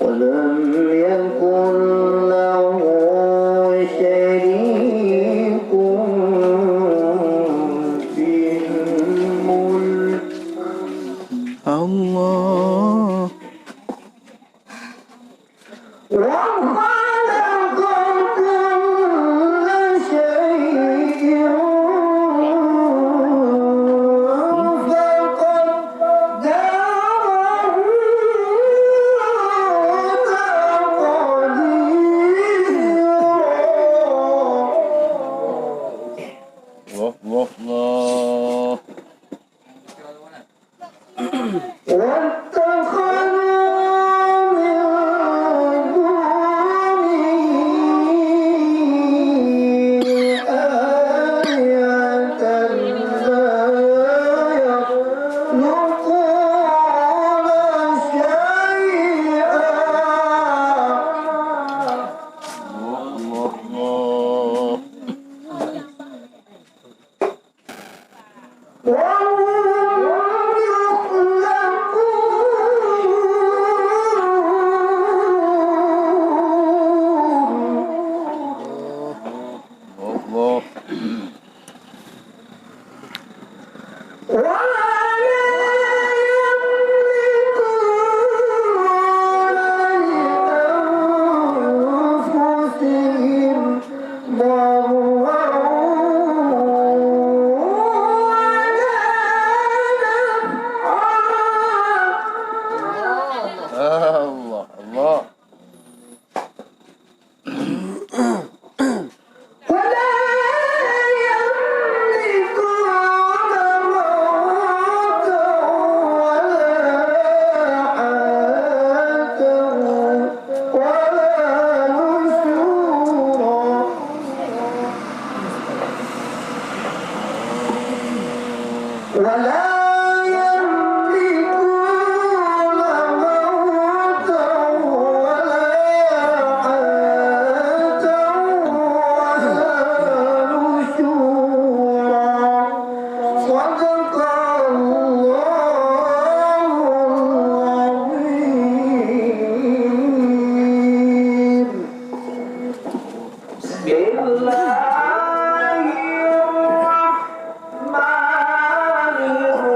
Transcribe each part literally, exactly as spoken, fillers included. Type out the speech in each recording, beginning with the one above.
ولم يكن له شريك في الملك. الله. وخلق كل شيء فقدره تقديرا. الله، الله، الله. واتخذوا من دونه آلهة لا يخلقون شيئا. الله، الله، الله. وهم يخلقون. الله. ولا يملكون لأنفسهم ضرا ولا نفعا. الله، الله. ولا يملكون موتا ولا حياة ولا نشورا. ولا يملكون موتا ولا حياة ولا نشورا. صدق الله العظيم. بسم الله الرحمن الرحيم.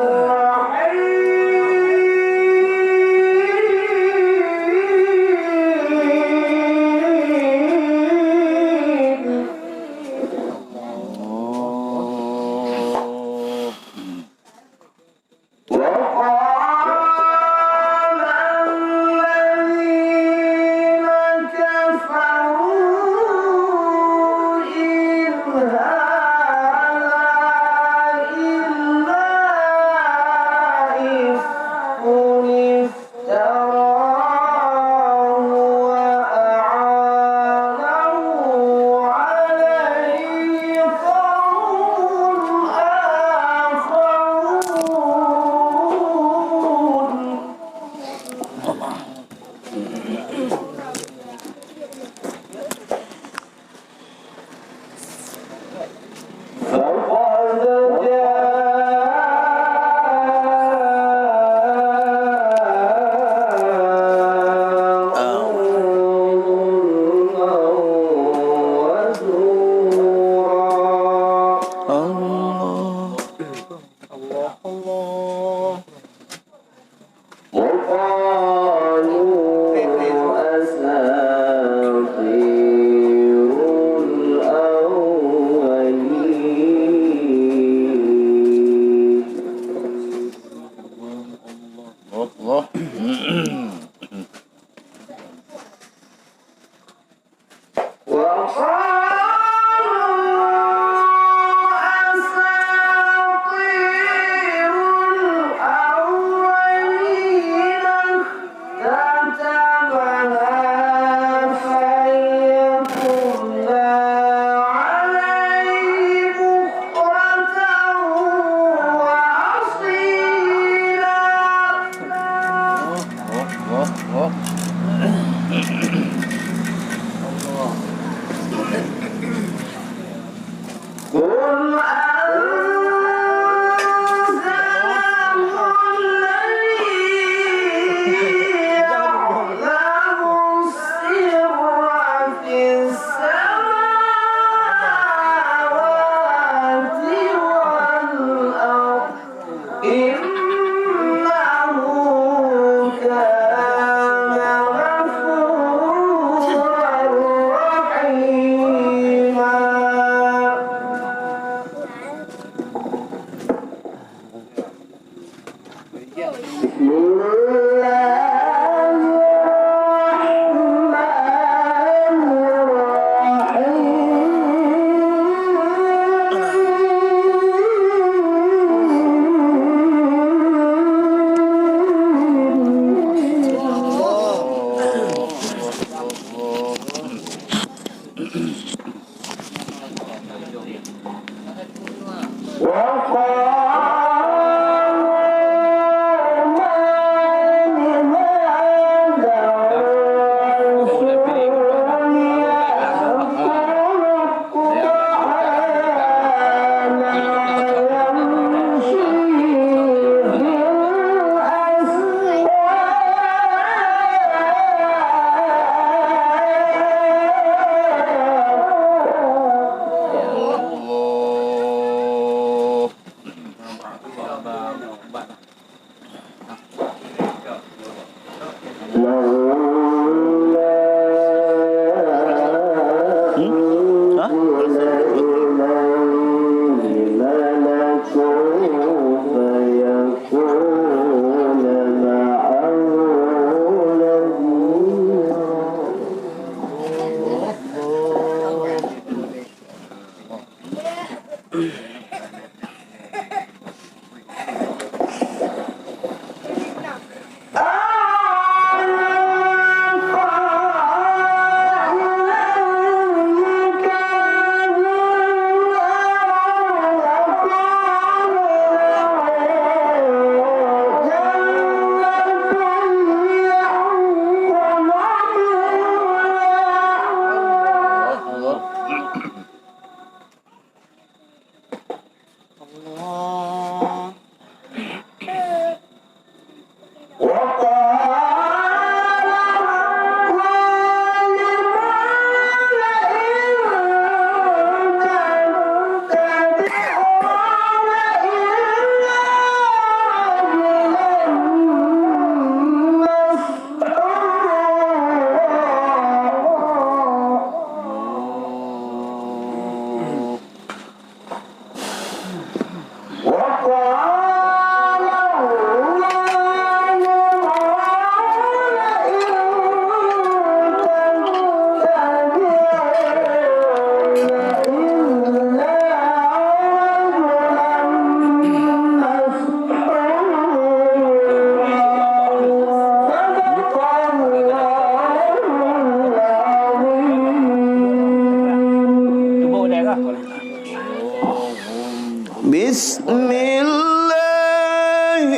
بسم الله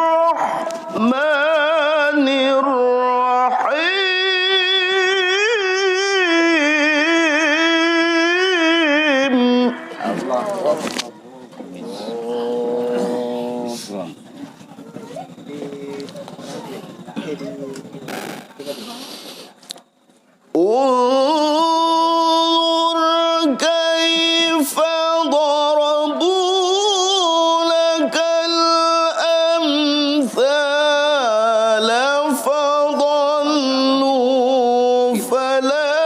الرحمن الرحيم. انظر كيف ضربوا لك الأمثال فضلوا فلا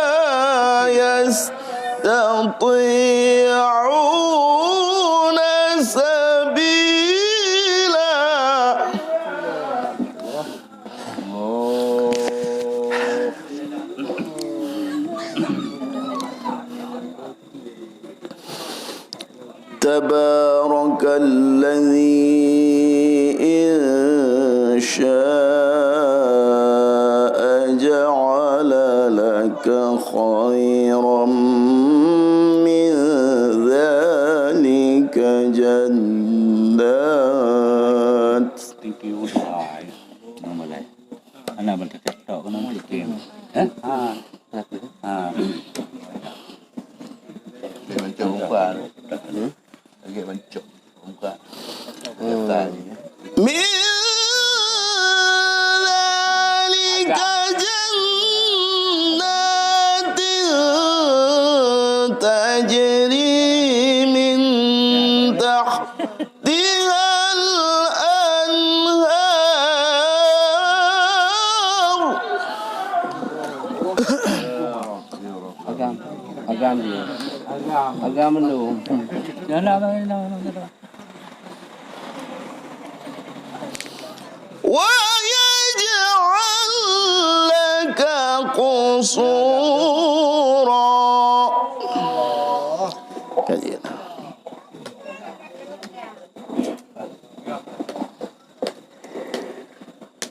يستطيعون سبيلا. تبارك الذي إن شاء جعل لك خيرا من ذلك جنات. Thank you. Hai. Nama lain. Ana ban ka tok keunoe sikit. Hah? Ha. Ha. Dia macam umpan. Lagi macam umpan. من ذلك جنات تجري من تحتها الأنهار. Agam, agam dia. Agam lu. ويجعل لك قصورا.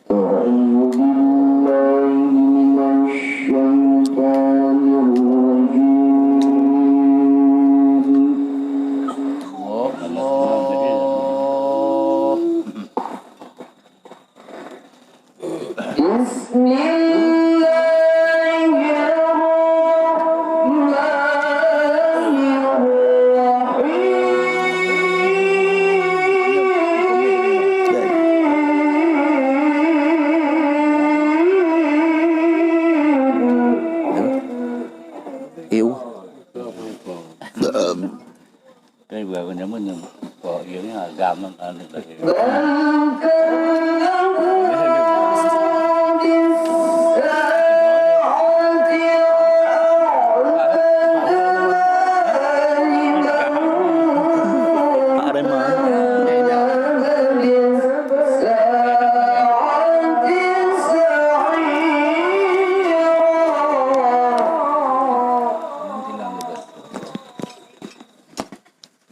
أعوذ بالله من الشيطان الرجيم. بسم الله الرحمن الرحيم. Kan ibu aku nyambut nyambut. Kok iya ni agam aneuk lagi. Arema.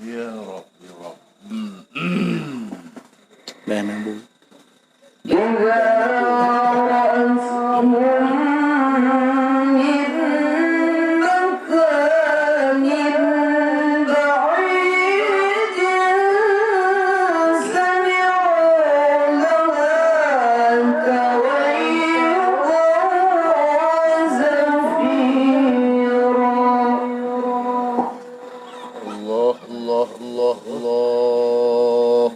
Ya Rabb, ya Rabb. Dah nang bu. إذا رأتهم من مكان بعيد سمعوا لها تغيظا وزفيرا. الله، الله، الله، الله.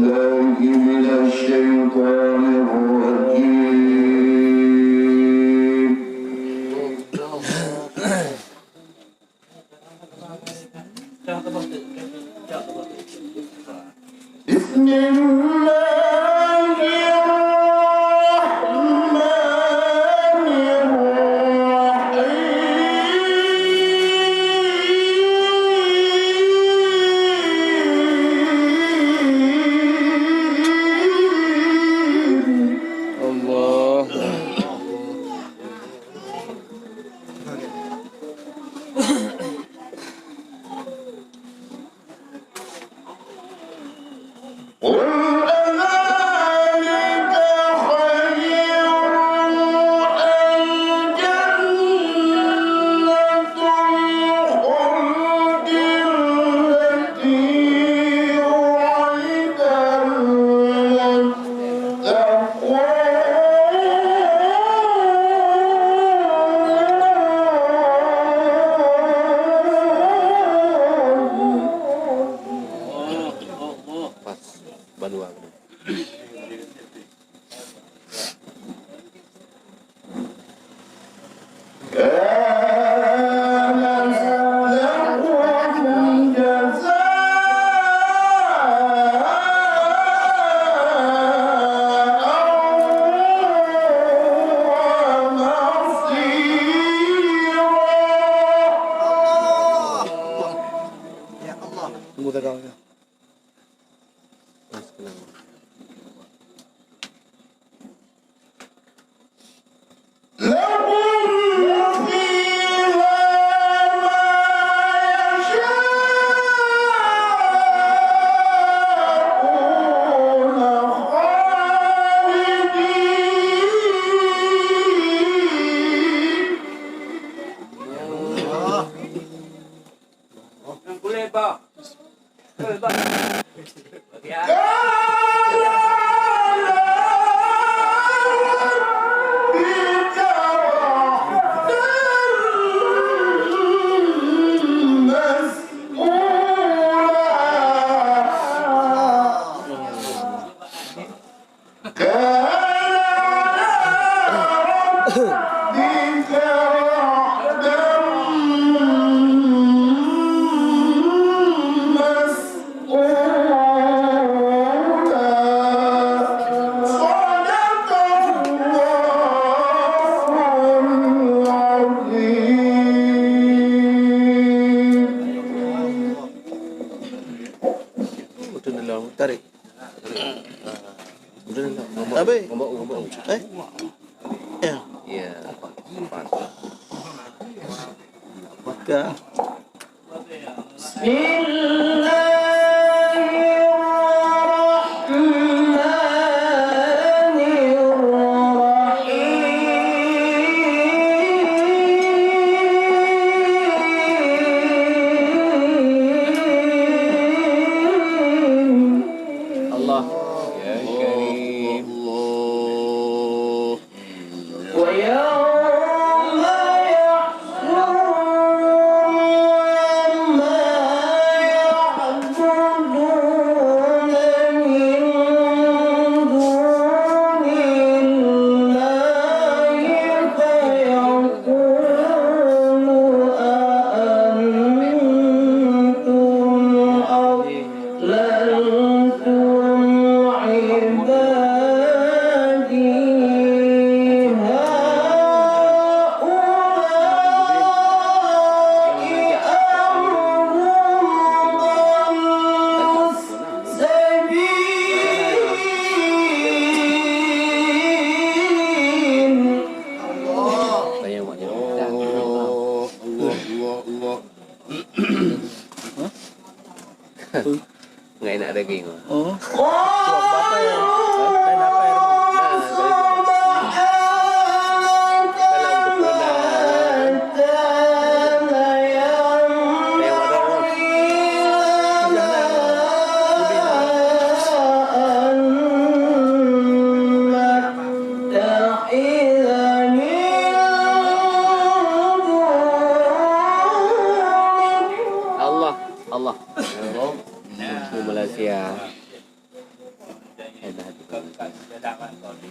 بالله من الشيطان الرجيم. بسم الله الرحمن الرحيم. الله. قل أذلك خير أم جنة الخلد التي وعد المتقون؟ Pas, baluwa. كانت لكم جزاء ومصيرا. Tunggu takau ya. لكم فيها ما يشاءون خالدين. كان على ربك وعدا مسئولا. صدق الله العظيم. Betul dalam tarik. Habis? Eh? Ya. Ya. Maka. بسم الله الرحمن الرحيم. الله. يا كريم. ويوم يحشرهم وما يعبدون من دون الله فيقول أأنتم أضللتم عبادي هؤلاء أم هم السبيل. الله، الله، الله. Ngai nak daging. Oh. Tuak bapa ya. Lain apa ya? Nah, kalau itu. Kalau untuk pernah. Lewat dah. Allah, Allah. Di Malaysia. Jangan kau di